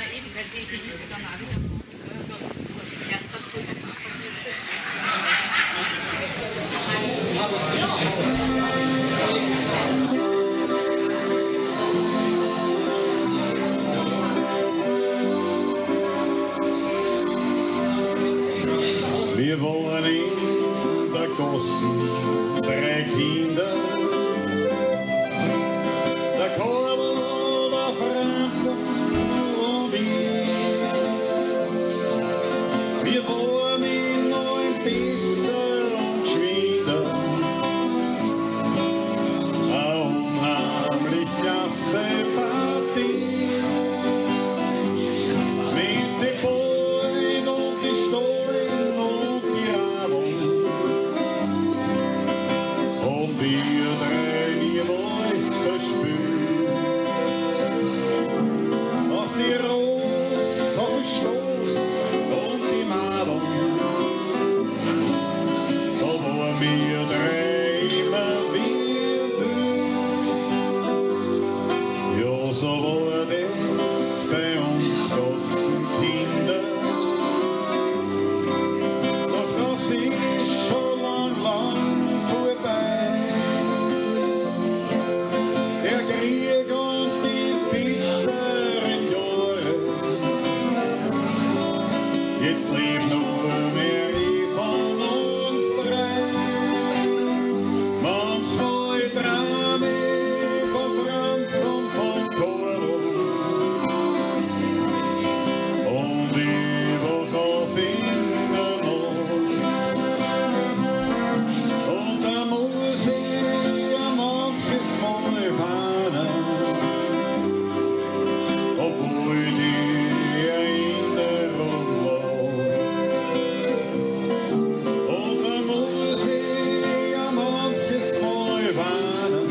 Eben, weil die müsste dann auch wieder machen. Also, erst dazu. Wir wohnen in der Gossen, drei Kinder. Der Karl, der Franz und ich. Wir wollen in neun besser und geschwinder. Eine unheimlich klasse Partie. Mit den Bullen und die Stollen und die Radl. Und wir drei niemals verspürt. Auf die Ros, auf den Stoß und die Madel. Da waren wir drei immer wie wütend. Ja, so war das bei uns großen Kinder. Doch das ist schon lang, lang vorbei. Der Krieg und die bitteren Jahre. Jetzt lebt nur mehr ich von uns drei. Manchmal träum ich von Franz und von Karl. Und ich wach auf in der Nacht. Und da muss ich ja manches Mal weinen, obwohl die Erinnerung war. Und da muss ich ja manches Mal weinen,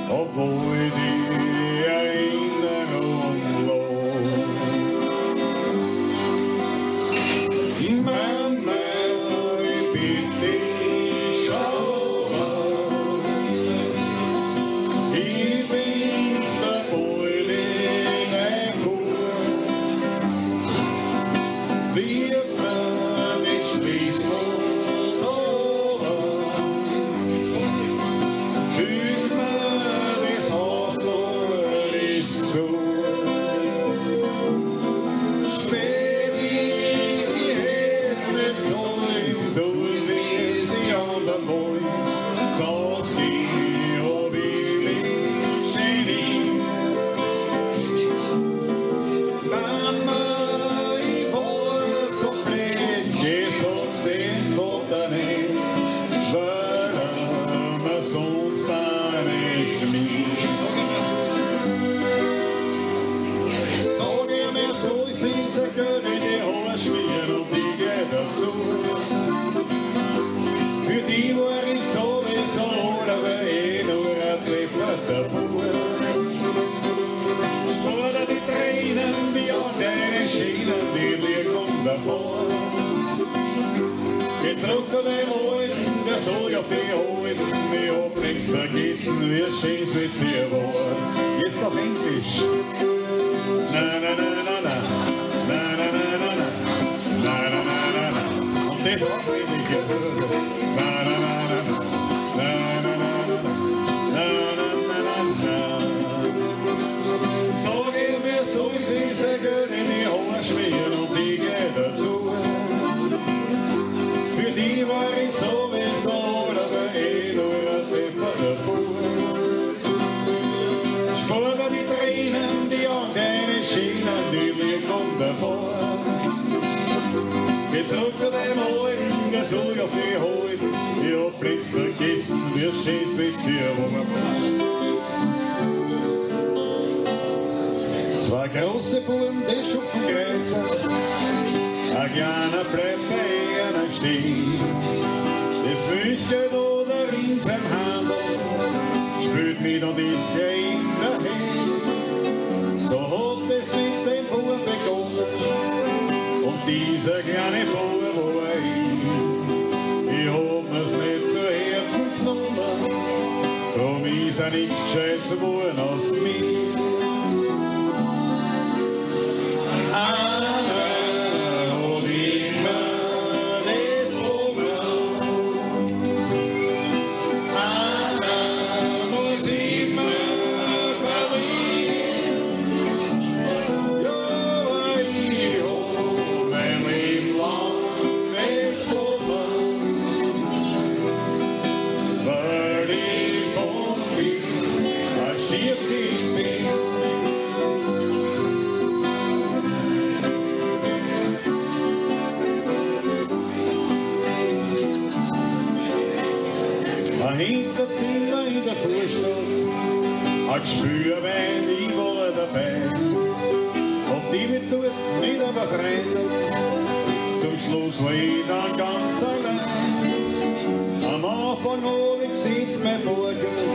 obwohl die Erinnerung war. Mama, ich bitte dich, schau mal. Ich bin's, der Beule, dein Bub. Wirf mir den Schlüssel runter. Hilf mir, das Haustor ist zu. Spät ist, ich hätt nicht sollen, tun, wie es die anderen wollen. Zu Haus geh, hab ich längst nie. Mama, ich war so blöd, geh, sag's dem Vater nicht, weil er mir sonst eine schmiert. Sag ihm, er soll sich sein Geld in die Haare schmieren und ich geh dazu. Für die war ich sowieso alt, aber eh nur ein depperter Bub. Spar dir die Tränen, wie an deine Schienen, die liegen wunderbar. Geh zurück zu dem Alten, der soll auf die halten, ich hab nix vergessen, wie schön's mit dir war. Jetzt auf Englisch. Na, na, na, na, na, na, na, na, na, na, na, na, na, na, na. Und das auswendig. Na, na, na, na, na, na, na, na, na, na, na, na, na. Sag ihm, er soll sich sein Geld in die Haare schmieren und ich geh dazu. Für die war ich sowieso alt, aber eh nur ein depperter Bub. Spar dir die Tränen, die an deine Schienen, die liegen wunderbar. Geh zurück zu dem Alten, der soll auf die halten, ich hab längst vergessen, wie schön's mit dir war. Zwei große Buben, die schupfen Grenzen, ein kleiner bleibt bei einer stehen. Das Milchgeld oder in seinem Handel spült mit und ist gleich in der Hand. So hat es mit dem Buben begonnen und dieser kleine Bub war ich. Ich hab mir's nicht zu Herzen genommen, drum ist er nichts Gescheites geworden aus mir. Stiefkind bin. Ein Hinterzimmer in der Vorstadt, ein Gespürwein, ich war dabei. Und die wird dort nicht aber befreundet, zum Schluss war ich dann ganz allein. Am Anfang hab ich gesetzt mein Bargeld,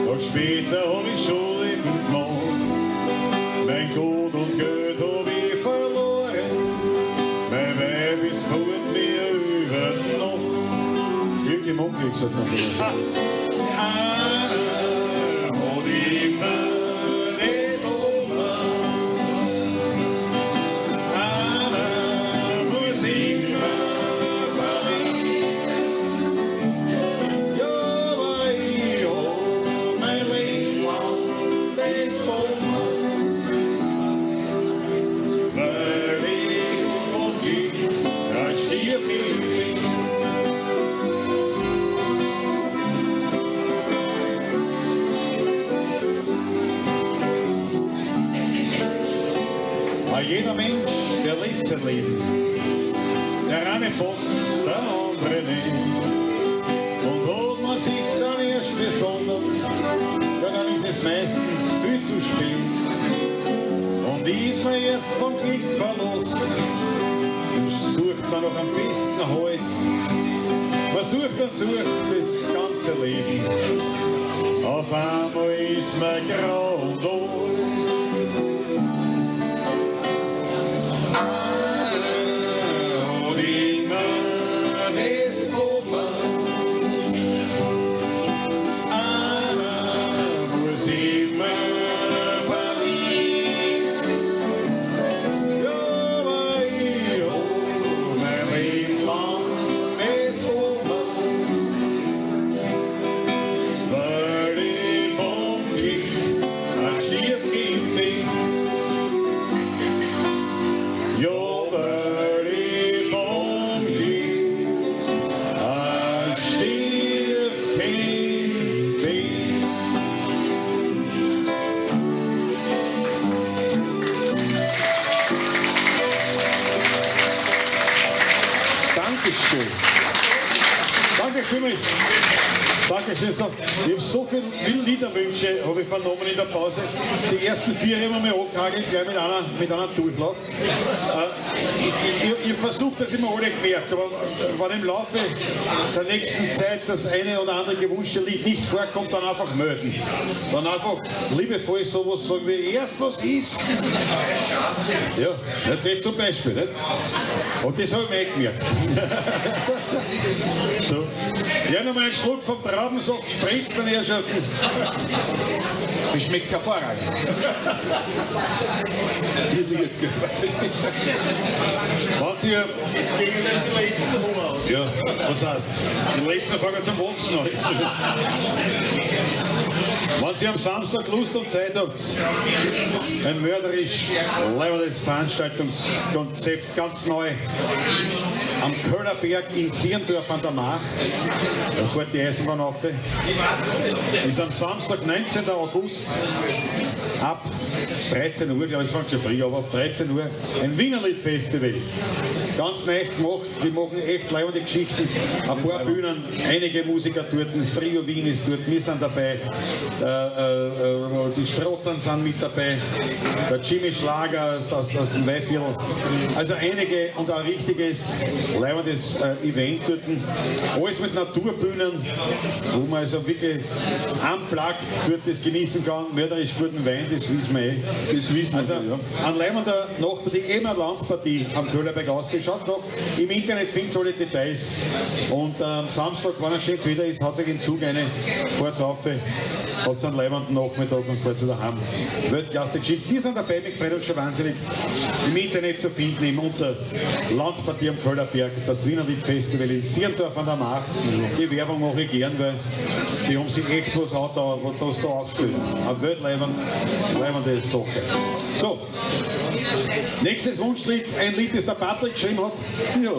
und später hab ich Schulden gemacht. Mein Gut und Geld hab ich verloren, mein Weib ist fort mir über die Nacht. Glück im Unglück, sagt man. Einer hat immer das Ober, einer muss immer verlieren. Ja, aber ich hab mein Leben lang das Ober, weil ich vom Glück ein Stiefkind bin. Weil jeder Mensch, der lebt sein Leben. Der eine bockt, der andere nicht. Und hat man sich dann erst besonnen, ja, dann ist es meistens viel zu spät. Und ist man erst vom Glück verlassen, dann sucht man noch einen festen Halt. Man sucht und sucht das ganze Leben. Auf einmal ist man grau und alt. Einer hat immer das Ober, einer muss immer verlieren. Ja, aber ich hab mein Leben lang das Ober, weil ich vom Glück ein Stiefkind bin. Ja, weil ich vom Glück ein Stiefkind bin. Dankeschön. Danke vielmals. Dankeschön. So, ich hab so viele Liederwünsche, hab ich vernommen in der Pause. Die ersten 4 haben wir mir angehagelt, gleich mit einer Durchlauf. Ich hab versucht, dass ich mir alle gemerkt, aber wenn im Laufe der nächsten Zeit das eine oder andere gewünschte Lied nicht vorkommt, dann einfach melden. Dann einfach liebevoll sowas sagen wie erst was ist. Ja, ja, das zum Beispiel. Nicht? Und das hab ich mir eh gemerkt. So. Ja, nochmal einen Schluck vom Traubensaft gespritzt, dann Herrschaften. Das schmeckt hervorragend. Wenn Sie Jetzt gehen wir ins letzte Hunger aus. Ja, was heißt? Die letzten fangen zum Wachsen an. Wenn Sie am Samstag Lust und Zeit habt, ein mörderisch leibendes Veranstaltungskonzept, ganz neu, am Köhlerberg in Zirndorf an der March, da fährt die Eisenbahn auf, ist am Samstag, 19. August, ab 13 Uhr, glaube ich, es fängt schon früh, aber ab 13 Uhr, ein Wienerlied-Festival. Ganz neu gemacht, die machen echt leibende Geschichten. Ein paar Bühnen, einige Musiker dort, das Trio Wien ist dort, wir sind dabei, die Strottern sind mit dabei, der Jimmy Schlager aus dem Weihviertel. Also einige und ein richtiges, leibendes Event dort. Alles mit Naturbühnen, wo man also wirklich unplugged dort das genießen kann. Mörderisch guten Wein, das wissen wir eh. Das wissen wir, Also, ja. An leibender Nachtpartie, eben eine Landpartie am Köhlerberg aussehen. Schaut's nach, im Internet findet ihr alle Details. Und am Samstag, wenn es schönes Wetter ist, haut euch in den Zug rein, fahrt's auf, habt einen leibenden Nachmittag und fahrt daheim. Weltklasse Geschichte. Wir sind dabei, mich freut uns schon wahnsinnig. Im Internet zu finden, eben unter Landpartie am Köllerberg, das Wienerlied Festival in Sierndorf an der Macht. Die Werbung mache ich gern, weil die haben sich echt was angetan, was da aufgestellt. Eine weltleibende Sache. So, nächstes Wunschlied, ein Lied, das der Patrick geschrieben hat. Ja.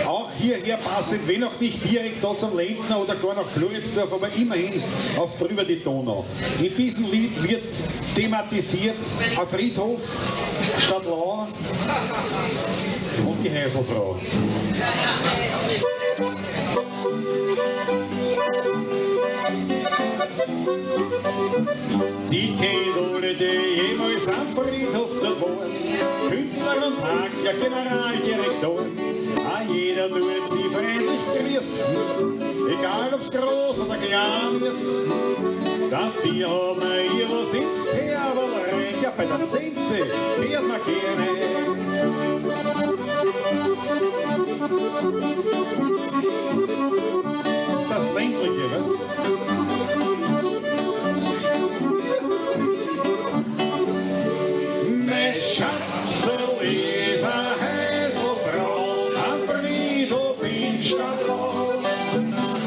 Auch hierher passend, wenn auch nicht direkt da zum Lendner oder gar nach Floridsdorf, aber immerhin auf drüber die Donau. In diesem Lied wird thematisiert ein Friedhof, Stadtlau und die Heiselfrau. Sie kennt alle, die jemals am Friedhof dort waren. Künstler und Makler, Generaldirektor. Ah, jeder tut sie freundlich grüßen, egal ob's groß oder klein ist. Dafür haben wir ihr was ins Kerl rein. Ja, bei der Zenze hört man gerne. Das ist das Ländliche, weißt du? Mein Schatzel ist eine Häselfrau am Friedhof in Stadtlau.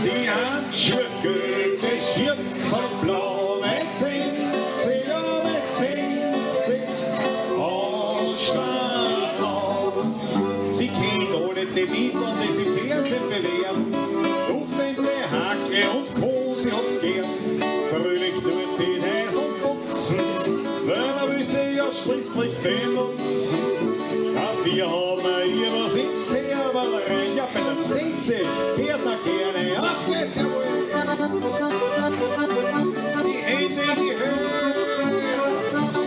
Die Handschuhe gelb, das Schürzel blau, mit Zenze, ja, mit Zenze aus Stadtlau. Sie kennt alle die Mittel, die sich im Fernsehen bewähren. Duftende Hacke und Co., sie hat's gern. Fröhlich tut sie die Häsel putzen, weil man will sie ja schließlich benutzen. Dafür haben wir ihr was ins Kerl rein. Ja, bei der Zenze hört man gerne. Ach, jetzt jawohl! Die Hände in die Höhe!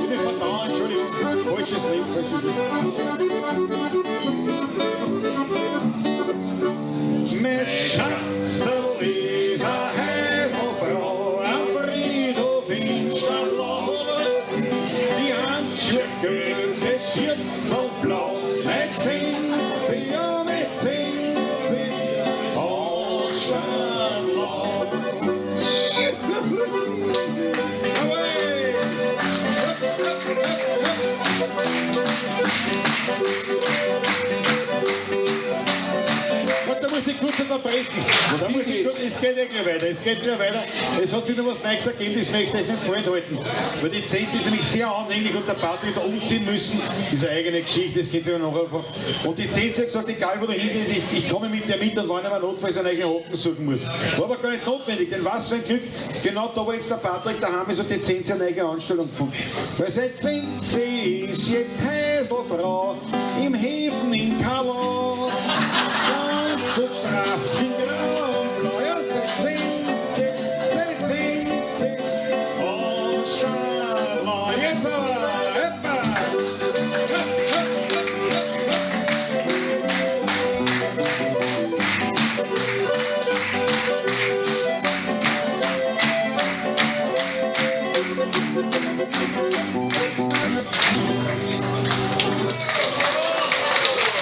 Ich bin vertan, Entschuldigung. Falsches Lied, falsches Lied. Mein Schatzel ist eine Häselfrau am Friedhof in Stadtlau. Die Handschuhe gelb, das Schürzel blau, mit Zenze, ja, mit Zenze aus Stadtlau. Jawohl! Da muss ich kurz unterbrechen. Was Da muss ist ich jetzt? kurz, es geht eh gleich weiter, es geht gleich weiter. Es hat sich noch was Neues ergeben, das möchte ich euch nicht vorenthalten. Weil die Zenze ist nämlich sehr anhänglich und der Patrick da umziehen müssen, ist eine eigene Geschichte, das geht sich noch einfach. Und die Zenze hat gesagt, egal wo du hingehst, ich komme mit dir mit und wenn ich mir notfalls einen eigenen Hocken suchen muss. War aber gar nicht notwendig, denn was für ein Glück, genau da, wo jetzt der Patrick daheim ist, hat die Zenze eine neue Anstellung gefunden. Weil seit Zenze ist jetzt Häselfrau im Häfen in Karlau. Ganz so gestraft in Grau und Blau. Ja, seit Zenze, seit Zenze aus Stadtlau. Jetzt aber, hoppa!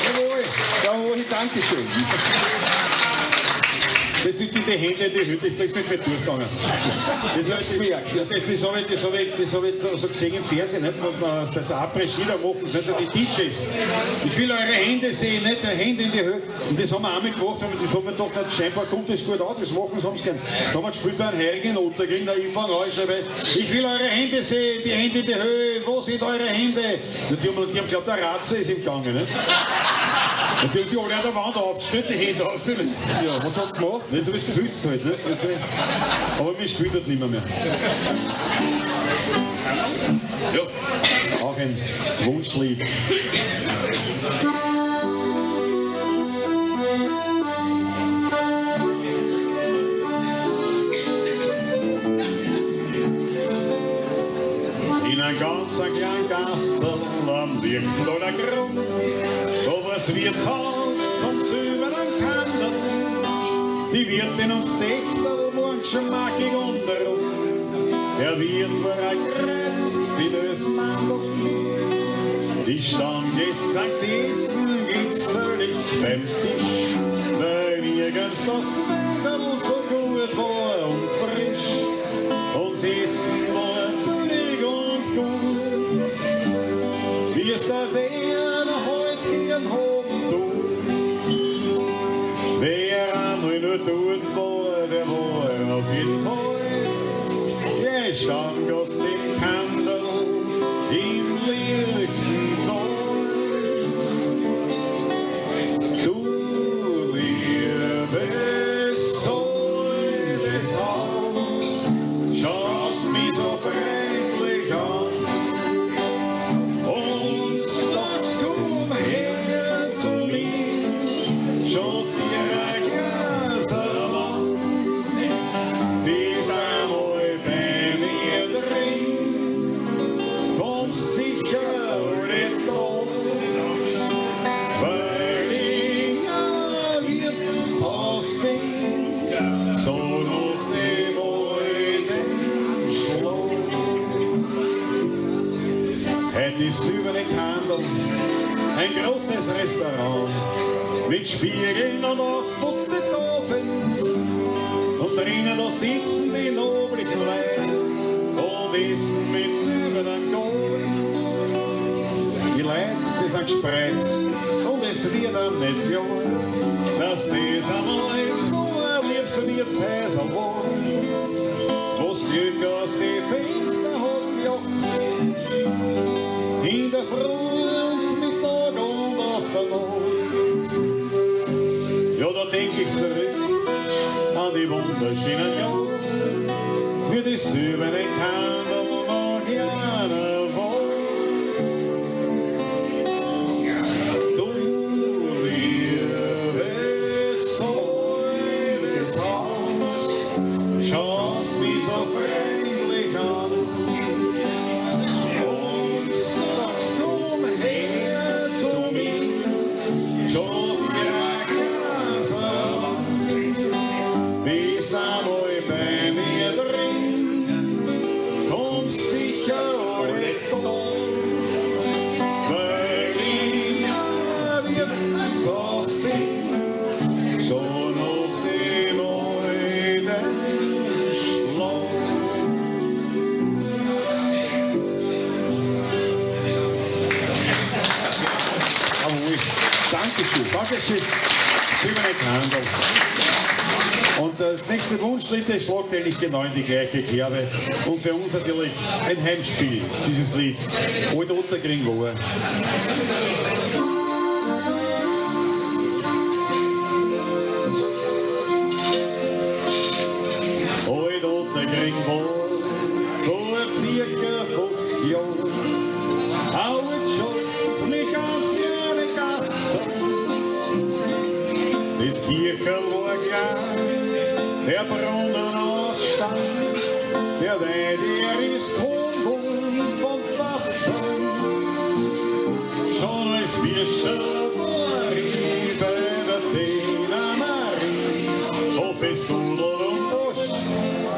Jawohl, jawohl, danke schön. Das mit den Händen in die Hütte, das ist mit mir durchgegangen. Das habe ich gemerkt. Ja, das habe ich, das hab ich, das hab ich so gesehen im Fernsehen, nicht? Wo man das Après-Ski, da machen sie nicht so die DJs. Ich will eure Hände sehen, nicht? Die Hände in die Höhe. Und das haben wir auch mitgemacht, und das haben wir gedacht, na, scheinbar kommt das gut an, das machen sie, haben sie gern. Da haben wir gespielt bei einem Heiligen Otterkring, da ich fange an, ich schreibe, ich will eure Hände sehen, die Hände in die Höhe, wo sind eure Hände? Na, die haben geglaubt, der Ratzer ist im Gange, nicht? Und die haben sich alle an der Wand aufgestellt, die Hände auf. Ja, was hast du gemacht? Nicht so wie es gefühlt halt, ne? Aber mir spielt das nicht mehr. Ja. Auch ein Wunschlied. In einem ganz kleinen Gassel am Lichtendaler Grund, da war's Wirtshaus zum silbernen Kandel. Die Wirtin und Töchter waren geschmackig und rund. Der Wirt war ein Kreuz wie das Mandel. Die Stammgäste sagen, sie essen glückselig beim Tisch, weil nirgends das Weckerl so gut war und frisch. Und sie essen war billig der Werner heut gern haben du. Wer einmal nur dort war, der war auf jeden Fall der Stammgast im Kandel im Lichtental. Du liebe Säule des Haus, schaust mich so freundlich an und sagst, komm her zu mir, schaff dir ein Glaserl an. Bist einmal bei mir drin, kommst sicher nicht da. Weil ich ein Wirtshaus bin, so noch dem alten Schlag. Heut ist silberne Kandel, ein großes Restaurant mit Spiegeln und aufputzte Tafeln. Und drinnen da sitzen die noblichen Leute und essen mit silbernen Gabeln. Die Leute, die sind gespreizt und es wird einem nicht klar, dass das einmal so ein liebes Wirtshäuserl war, wo's Glück aus die Fenster hat gejocht, in der Früh und Mittag und auf der Nacht. Ja, da denk ich zurück an die wunderschönen Jahre, für die silberne Kandel noch gerne war. Du liebe Säule des Haus, schaust mich so freundlich an und sagst, komm her zu mir, schaff dir ein Glaserl an. Bist einmal bei mir drin, kommst sicher alle da. Weil ich ein Wirtshaus bin, so nach dem alten Schlag. Jawohl, Dankeschön, Dankeschön. Silberne Kandel. Und das nächste Wunschlied, das schlagt eigentlich genau in die gleiche Kerbe. Und für uns natürlich ein Heimspiel, dieses Lied. Alt Ottakring war. Alt Ottakring war vor circa 50 Jahren. Auch geschafft mit ganz kleinen Gassen. Das Kircherl war klein, der Brunnen aus Stein, der Wein, der ist gekommen vom Wasser. Schon als Birscher war ich bei der Zehner Marie, auf es Dudel und Bosch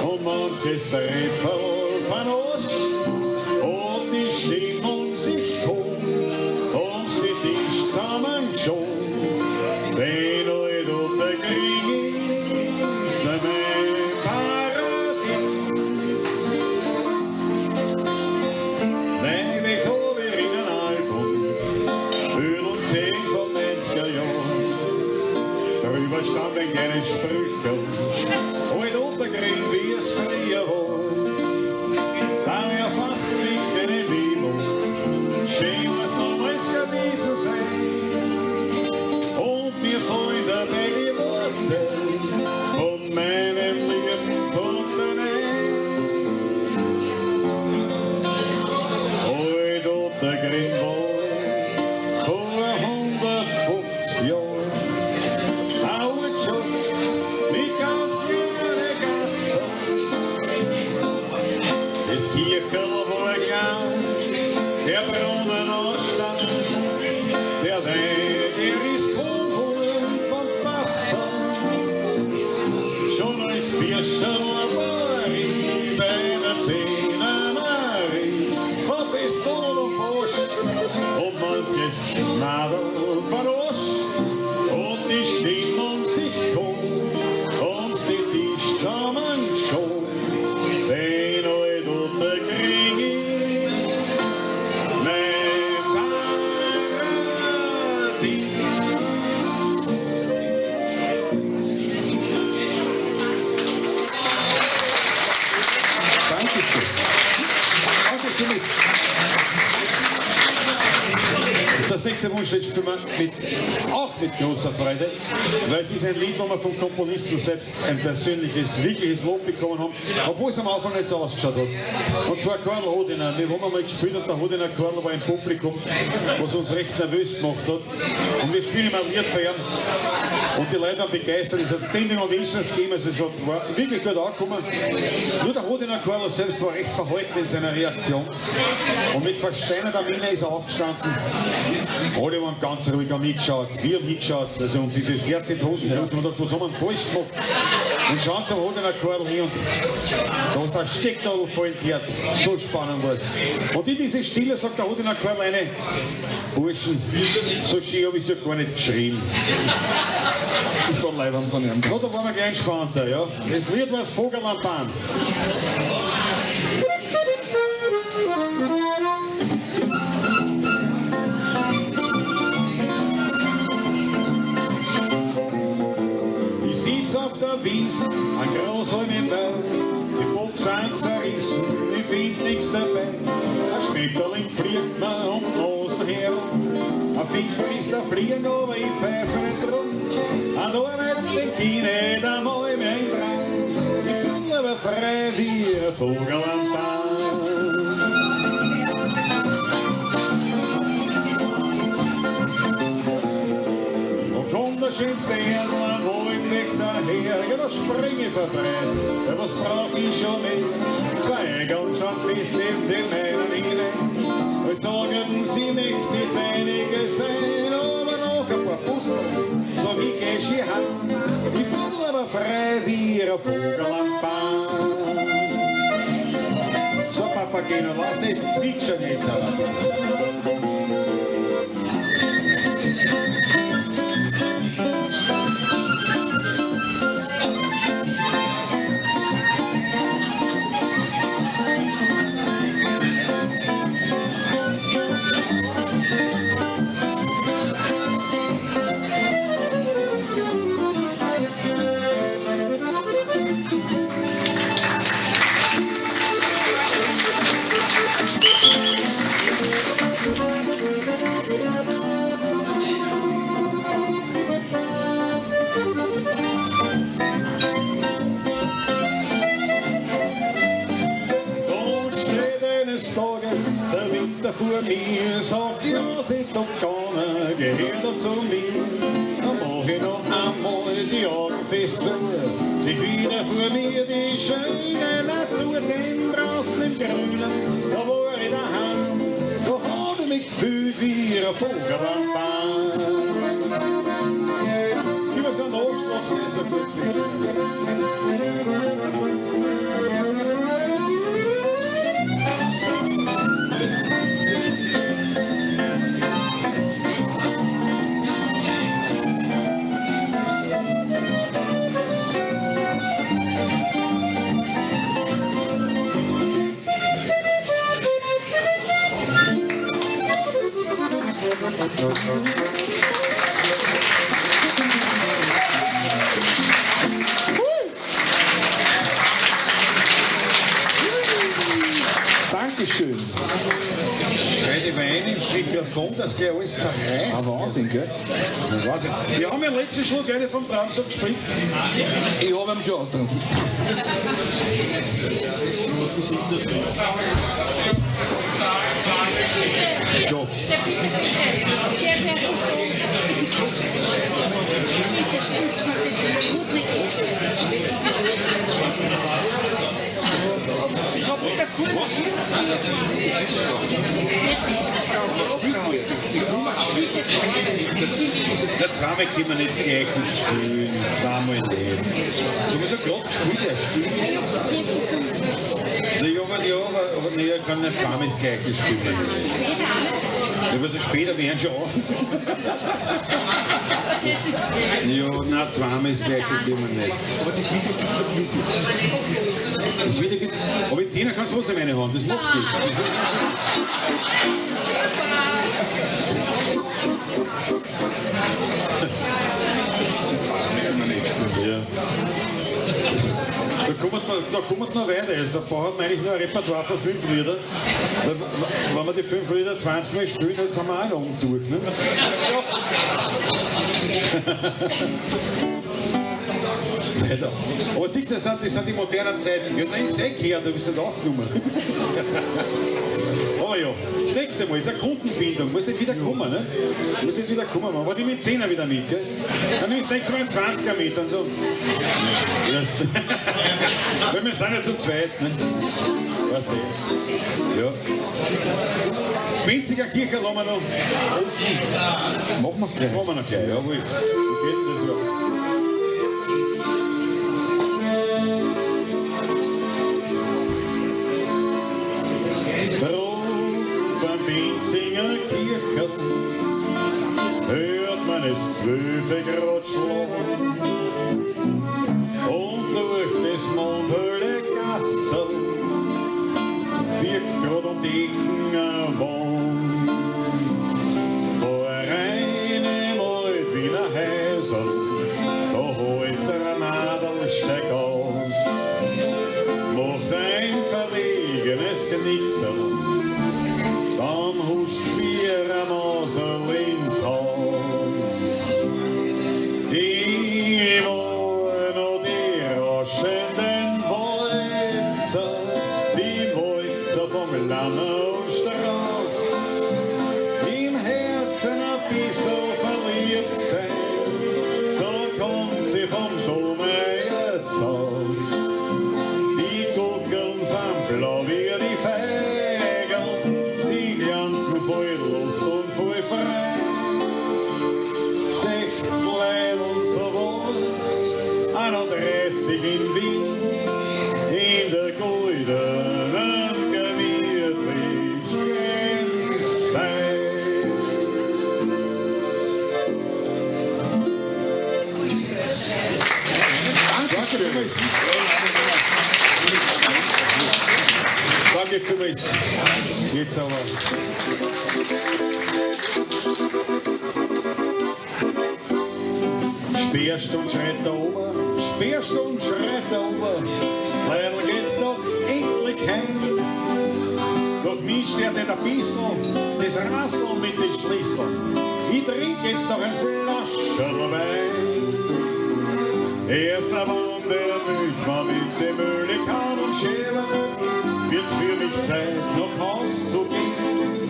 und manches Trepferl von Osch. Und die Stimmung sich kommt, und die Tisch zusammengeschoben. Wenn alt Ottakring ist mein Paradies. Neulich hab ich in einem Album Bilder gesehen von 90er Jahren. Drüber stand ein kleines Sprüchel, alt Ottakring, wie es früher war. Da erfasst mich eine Wehmut, schön was damals gewesen sein. Und mir fallen dabei die Worte von meinem lieben Vater ein. Alt Ottakring war vor 150 Jahren auch geschafft mit ganz kleinen Gassen. Das Kircherl war klein, der Brunnen aus Stein, der Wein, der ist gekommen vom Wasser. Schon als Birscherl war ich bei der Zehner Marie, auf es Dudel und Bosch und manches Madel von Osch. Und die Stimmung sich kommt und die Tisch zusammenschob. Wenn alt Ottakring ist mein Paradies. Optimist. Das nächste Wunschlied spielen wir auch mit großer Freude, weil es ist ein Lied, wo wir vom Komponisten selbst ein persönliches, wirkliches Lob bekommen haben, obwohl es am Anfang nicht so ausgeschaut hat. Und zwar Karl Hodiner. Wir haben einmal gespielt und der Hodiner Karl war im Publikum, was uns recht nervös gemacht hat. Und wir spielen immer ein Lied für ihn. Und die Leute waren begeistert. Es hat Standing Ovations gegeben, also es war wirklich gut angekommen. Nur der Hodiner Karl selbst war recht verhalten in seiner Reaktion. Und mit versteinerter Miene ist er aufgestanden. Alle waren ganz ruhig, haben hingeschaut, wir haben hingeschaut, also uns ist das Herz in die Hosen gerutscht und gedacht, was haben wir denn falsch gemacht? Und schauen zum Hodiner Karl hin und da ist der Stecknadel fallen gehört. So spannend war's. Und in diese Stille sagt der Hodiner Karl eine, Burschen, so schön habe ich es ja gar nicht geschrien. Das war leibend von ihm. Na, da waren wir gleich entspannter, ja. Das Lied war das Vogel am Bahn. Ich sitz auf der Wiese, ein Großholm im Wald, die Boxen zerrissen, ich find nix dabei. Ein Schmetterling fliegt mir um die Nosen her, ein Fink frisst ein Fliegen, aber ich pfeife nicht drum. An Arbeit denk ich nicht einmal mehr im Traum. Ich bin aber frei wie ein Vogel am Baum. Und kommt der schönste Erdl am Waldweg daher, ja, da spring ich vor Freude, ja, was brauch ich schon mit? Zwei ganz schon fest in den meinen hinein. Als sagen, sie möchte die deinige sein, aber noch ein paar Bussen, sag ich, geh schön heim. Ich bin aber frei wie ein Vogel am Baum. So, Papageno, lass das zwitschern jetzt aber. Tages der Winter vor mir, sagt die Nase doch keiner, gehört er zu mir. Da mach ich noch einmal die Augen fest zu, sich wieder vor mir die schöne Natur, denn draußen im Grünen, da war ich daheim, da hab ich mich gefühlt wie ein Vogel am Baum. Immer so ein Nachschlag, sehr, sehr gut. Dankeschön. Schrei die Weine ins Mikrofon, dass gleich alles zerreißt. Ah, Wahnsinn, gell? Wahnsinn. Wir haben ja letzten Schluck eine vom Tramsack gespritzt. Ich hab ihn schon ausgetrunken. Schafft. Ja, zweimal können wir nicht gleich spielen, zweimal nicht. So was er gerade gespielt, er spielt. Na ja, aber, ja, aber nee, er kann nicht zweimal das Gleiche spielen. Ja, aber so später, wir hören schon auf. Ja, nein, zweimal das Gleiche können wir nicht. Aber das Video gibt es auf YouTube. Das Video gibt, aber in 10er kannst du trotzdem eine haben, das macht nichts. Ja. Da kommt man, da kommt man weiter. Also da braucht man eigentlich nur ein Repertoire von 5 Lieder. Weil, wenn wir die 5 Lieder 20 Mal spielen, dann sind wir auch lang durch. Ne? Weiter. Aber siehst du, das sind die modernen Zeiten. Ja, nein, ich hab's eh gehört, du bist nicht aufgenommen. Aber ja, das nächste Mal ist eine Kundenbindung. Muss nicht wieder kommen, ne? Muss nicht wieder kommen. Aber die mit 10er wieder mit, gell? Dann nimm ich das nächste Mal einen 20er mit. Und so. Weil wir sind ja zu zweit, ne? Weißt du? Ja. Das Winziger Kircherl haben wir noch offen. Machen wir's gleich. Machen wir noch gleich, jawohl. Wie geht denn das überhaupt? Drum beim Winziger Kircherl hört man es 12 Grad schlagen und durch das Mondhöhle Gassel wirkt grad um die Ecken ein Wand. Vor einem alt Wiener Häusl, da holt der Nadelsteig aus, macht ein verlegenes Knicksel, dann huscht's wie ein Masel ins Haus. Ich war noch die rauschenden Walzer, die Walzer vom Lanner und Strauß, im Herzen ein bisschen verliebt sein, so kommt sie vom Dommeiertshaus. Die Gockeln sind blau wie die Feigl, sie glanzen voll Lust und voll frei. 16 Leid und so was, 31 in Wien, in der goldenen gemütlichen Zeit. Danke vielmals. Danke vielmals. Jetzt aber. Sperrstund schreit der Ober, Sperrstund schreit der Ober, Leidl geht's doch endlich heim. Doch mich stört nicht ein bisschen das Rasseln mit den Schlüsseln. Ich trink jetzt noch ein Flascherl Wein. Erst einmal der Milchmann mit dem Ölikahn und Schäler, wird's für mich Zeit, nach Haus zu gehen.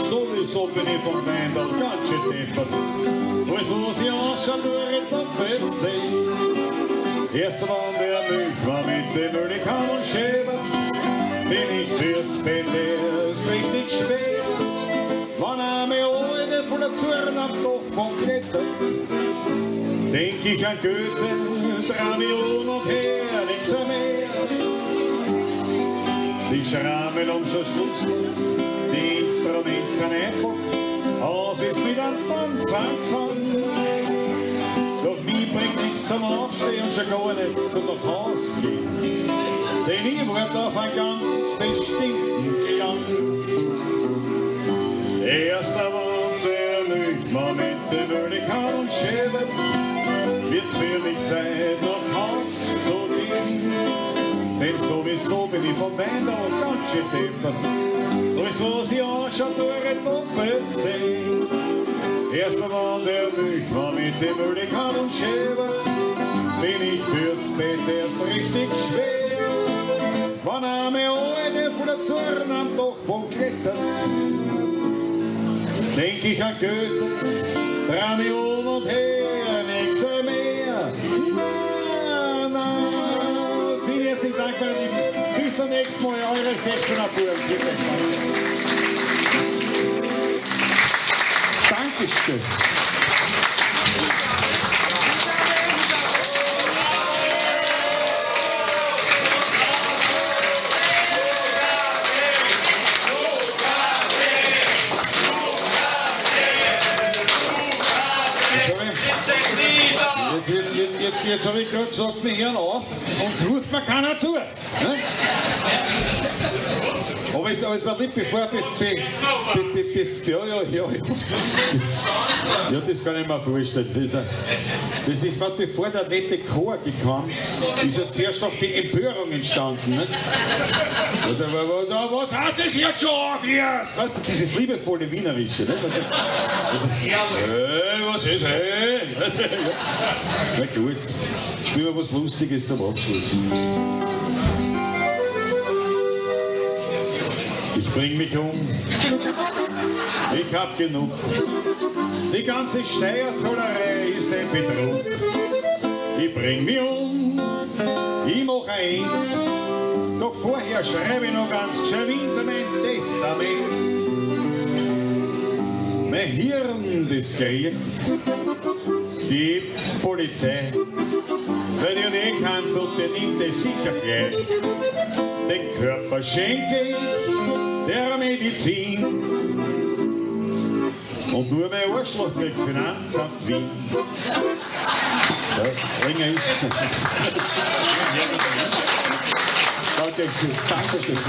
Sowieso bin ich vom Weinberl ganz schön deppert. Alles, was ich anschaue, nur ich doppelt seh. Erst einmal der Milchmann mit dem Ölikahn und Schäler, bin ich fürs Bett erst richtig schwer. Wann einmal alte von der Zurn am Dachboden klettert, denk ich an Goethe, dreh mich um und her, nix mehr. Die Schrammen haben schon Schluss gemacht, die Instrumente sind eingepackt, aus ist mit einem Tanz angesagt. Doch mich bringt nix zum Aufstehen und schon gar nicht zum nach Haus gehen. Denn ich warte auf einen ganz bestimmten Klang. Erst einmal der Milchmann mit dem Ölikahn und Schäbert, wird's für mich Zeit, nach Haus zu gehen. Denn sowieso bin ich vom Weinberl ganz schön deppert. Alles, was ich anschaue, tue ich doppelt sehen. Erst einmal der Milchmann mit dem Ölikahn und Schäbert, bin ich fürs Bett erst richtig schwer. Wann einmal alte von der Zorn am Dachboden klettert, denk ich an Goethe, dreh mich um und her, nix mehr. Na, na. Vielen herzlichen Dank, meine Lieben. Bis zum nächsten Mal, eure 16er Buben. Dankeschön. Jetzt hab ich grad gesagt, wir hören auf und ruft mir keiner zu. Ne? Aber es war lieb, bevor be, be, be, be, be, ja, ja, ja, ja. Ja, das kann ich mir vorstellen. Das ist ein, Das ist was, bevor der nette Chor gekommen ist, ja zuerst noch die Empörung entstanden. Nicht? Oder, was hat das jetzt schon auf hier? Weißt du, dieses liebevolle Wienerische. Nicht? Hey, was ist, hey? Na gut, spielen wir was Lustiges zum Abschluss. Ich bring mich um, ich hab genug. Die ganze Steuerzahlerei ist ein Betrug. Ich bring mich um, ich mach ein. Doch vorher schreibe ich noch ganz geschwind mein Testament. Mein Hirn, das kriegt die Polizei. Weil die nicht kann, und der nimmt es sicher gleich. Den Körper schenke ich der Medizin. Und nur mein Arschloch kriegt's Finanzamt Wien. Ja, länger ist. Danke schön. Dankeschön.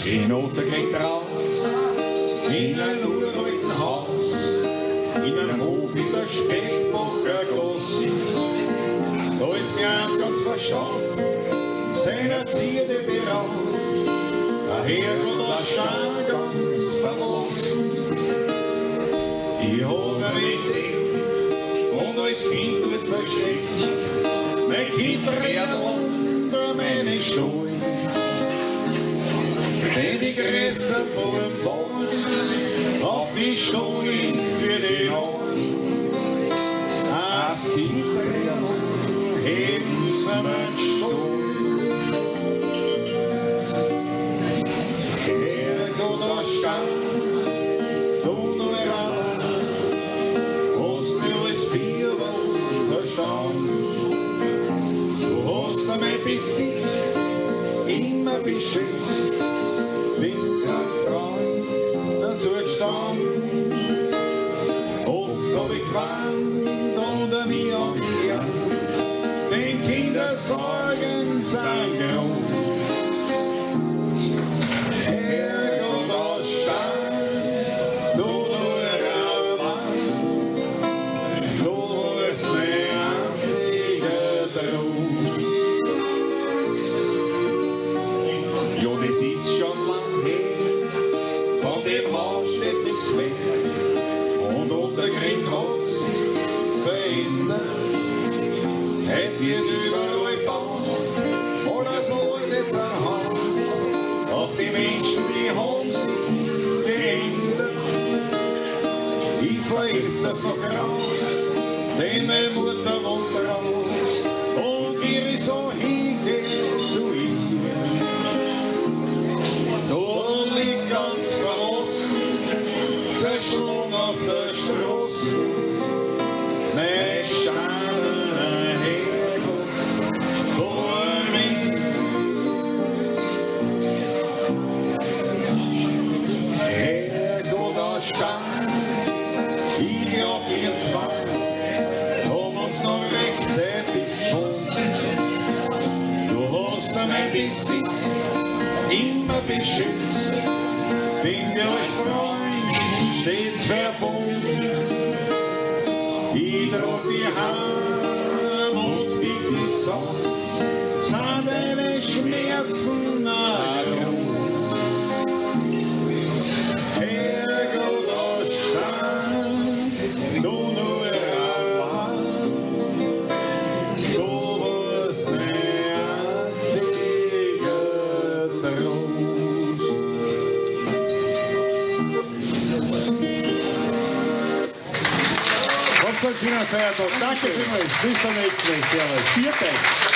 In Ottergring raus, in ein uralten Haus, in einem Hof in der Speckbacher Gasse. Da ist jemand ganz verstaubt, seiner Zierde beraubt, der Herrgott der Schar ganz verlassen. Ich hab ihn entdeckt und als Kind dort versteckt, mein Kind rennt unter meine Stuhl. Wenn die Gräser wollen, auf die Stuhl wird die Nacht. As heben sie mein Stuhl. Herrgott, da stand, du nur allein, hast mir alles Bier verstanden. Du hast mein Besitz immer beschützt, bist als Freund dazu gestanden. Oft hab ich geweint oder mir auch geärgert, den Kindersorgen sind Grund. Herrgott, aus Stein, du nur allein, du warst mein einziger Trost. Ja, das ist schon lang her, von dem Haus steht nichts mehr. Und Ottergring hat sich verändert. Heut wird überall gebaut, alles Leute zerhaut. Auch die Menschen, die haben sich geändert. Ich fahr öfters noch raus, denn meine Mutter wohnt raus. Und wie ich so hingehe zu ihr, da liegt ganz verlassen, zerschlungen auf der Straße, mein steinerner Herrgott vor mir. Herrgott aus Stein, ich glaub, wir zwei haben uns noch rechtzeitig gefunden. Du hast mein Besitz immer beschützt, bin dir als Freund stets verbunden. Ich trag die heim und bieg die zusammen, sind deine Schmerzen auch groß. Herrgott aus Stein, du nur allein, du warst mein einziger Trost. Habt einen schönen Feiertag. Danke vielmals. Bis zum nächsten Mal. Servus. Viert euch.